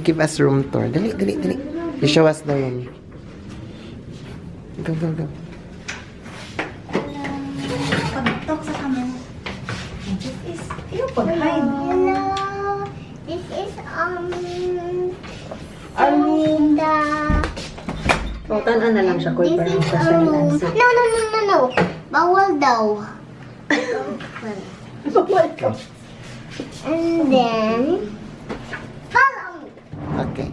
You give us room tour. Dali, dali, dali. You show us the room. Go, go, go. Pag-talk sa camera. This is, ayaw pag-hide. Hello. This is Our room. the O, tan-an na lang siya, Koy, This para is our question and room. answer. No. Bawal daw. Bawal ka. And then follow me. Okay.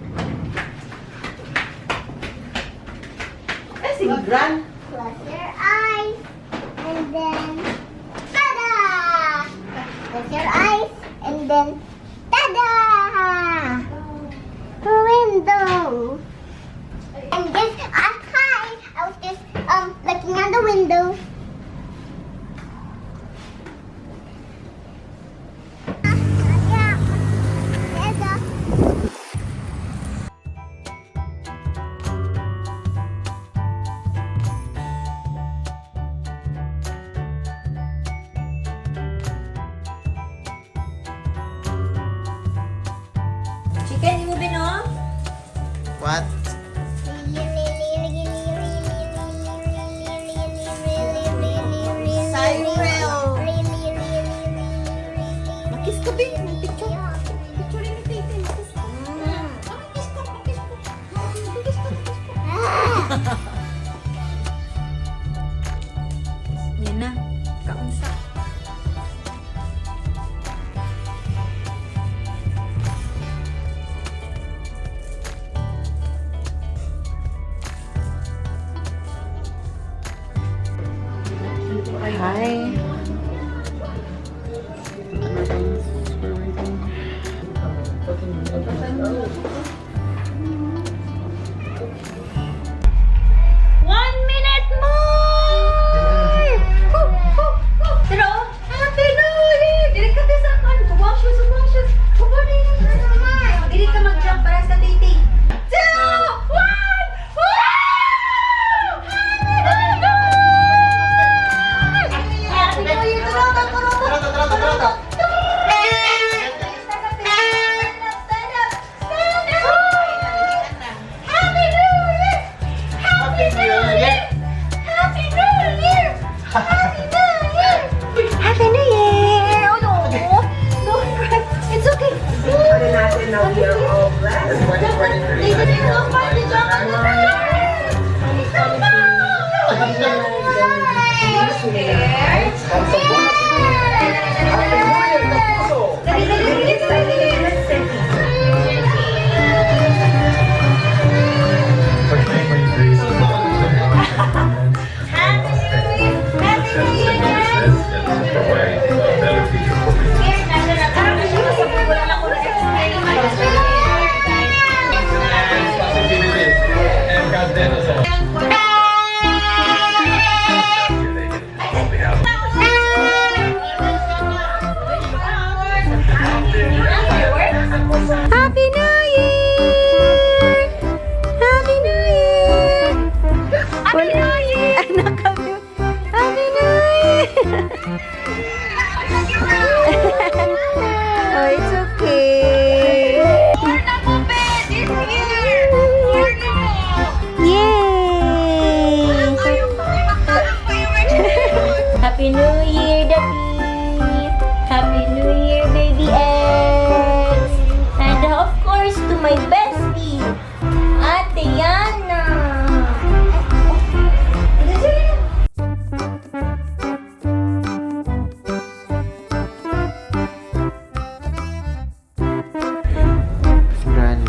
Eh, sige, Gran. Close your eyes and then tada! Close your eyes and then tada! Window. And this hi! I was just looking at the window. Yeah. There's a Chicken, mo no? What? Cyril. Makis ka, babe. May picture. Picture ni Tete. Makis ka. Makis ka, makis ka. Makis ka, makis ka. Yan na. Kaunsa. Hi. Guys, we're waiting. 1 minute more! Pero, Happy New Year! Dili ka sa kan. Kumasyo, kumasyo. Dili ka mag-jump para sa titi. Two, one! Woo! Happy New Year! Happy New Year! Tara, tara, tara, tara, tara. Stand up, stand up, stand up! Happy New Year! Happy New Year! Happy New Year! Happy New Year! Happy New Year! Oh no! Don't cry. It's okay. Now we are all blessed. They didn't know find the job on the Dali, dali, dali, dali. Happy New Year! Happy New Year! Provide a better future for people. Possibilities and God then us all. On behalf Happy New Year! Happy New Year! Happy New Year! Anak kami. Happy New Year! Oh, it's okay. Yay! Happy New Year, Daddy! Happy New Year, Baby X! And of course, to my bestie, Ate Yana! Si Granny.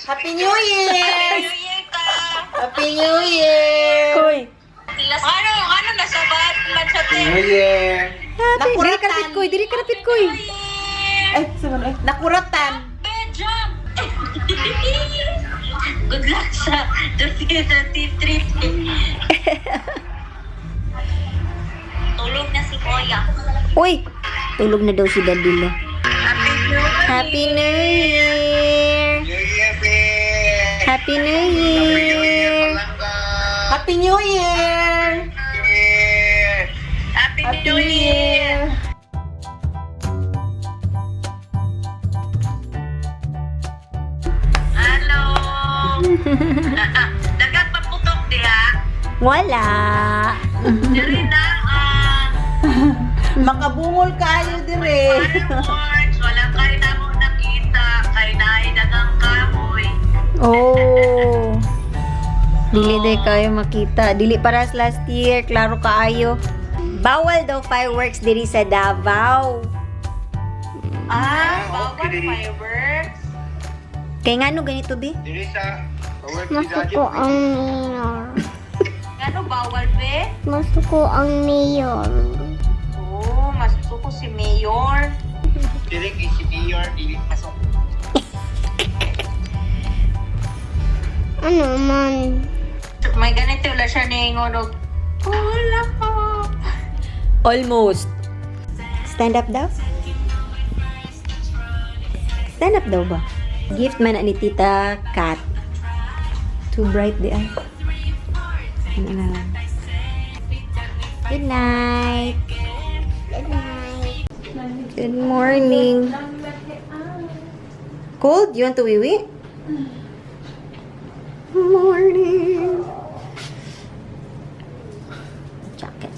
Happy New Year! Happy New Year! Koy! Ano, ano, nasa bahat man sa New Year! Happy! Dili ka Nakuratan. rapid, Koy! Dili ka rapid, Koy! Ay, sa eh. Nakuratan. Jump! Good luck sa 2023. Tulog na si Kuya. Uy! Tulog na daw si Daddy Lo. Happy New Year! Happy New Year! Happy New Year! Happy New Year! Hello! Daghang paputok diha. Wala. Diri na ang Makabungol kayo dire. fireworks. Wala kayo na mo nakita. Kay naay daghang kahoy. Oh. Dili day kayo makita. Dili paras last year, klaro kaayo. Bawal daw fireworks diri sa Davao. Ah, bawal fireworks. Kay ngano ganito bi? Diri sa Masuko ang mayor. Ngano bawal be? Masuko ang mayor. Oh, mas gusto ko si Mayor. Diri kay si Mayor, dili pasok. Ano man? May ganito wala siya niingon og wala pa. Almost. Stand up daw? Stand up daw ba? Gift man na ni Tita Kat. Too bright di ay. Ano na lang. Good night. Good night. Good morning. Cold? You want to wee-wee? Morning. Jacket.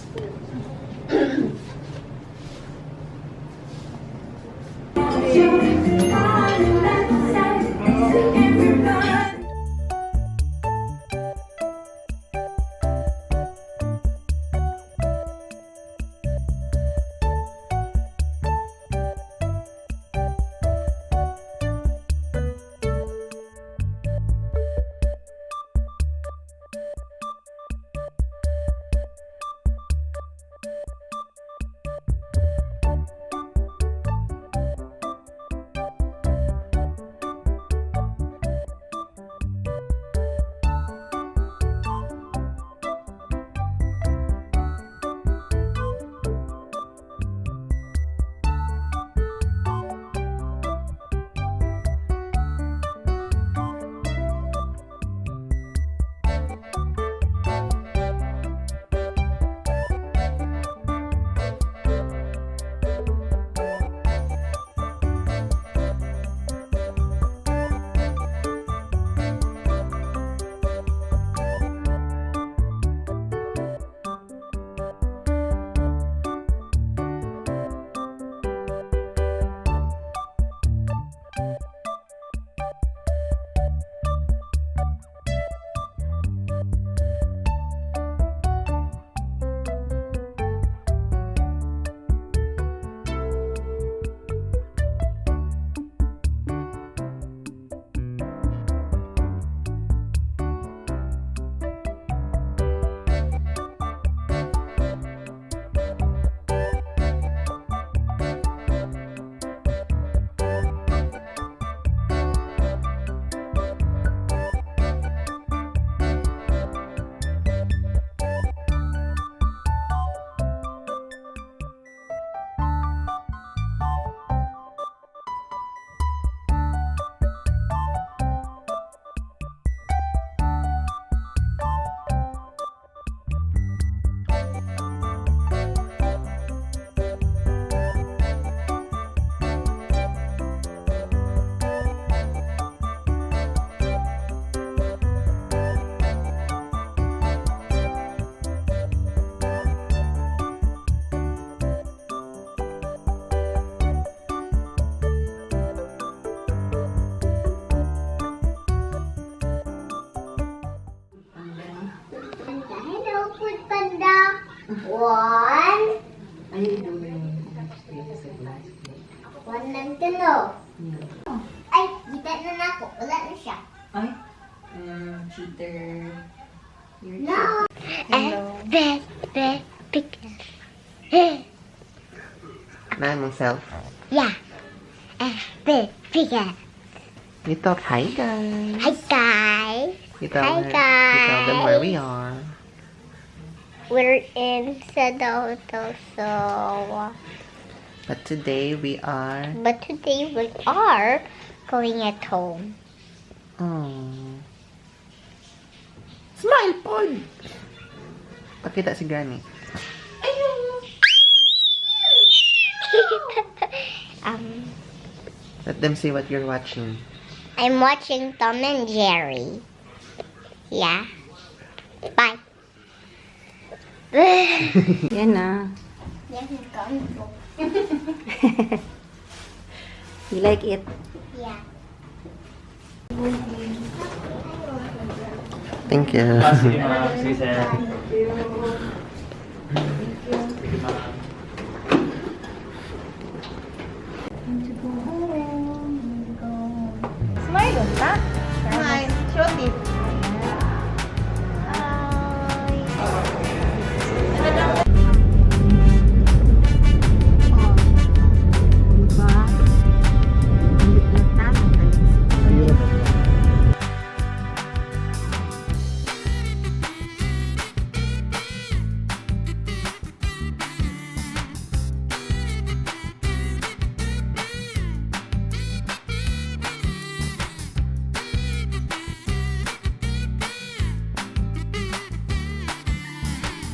Hello, Food Panda. One. One lang to know. Ay, kita na na ako. Wala na siya. Ay. Cheater. You're No. Hello. B, B, pick. Na mong self. Yeah. F, B, pick. You talk, hi guys. Hi, guys. You tell Hi, her, you tell them where we are. We're in Sodoto, so. But today we are. But today we are going at home. Oh. Smile pod. Pakita si Granny. Let them see what you're watching. I'm watching Tom and Jerry. Yeah. Bye. Yan na. Yes, it's gone. You like it? Yeah. Thank you. Ah, sige, ma'am. Sige, sir. Thank you, ma'am.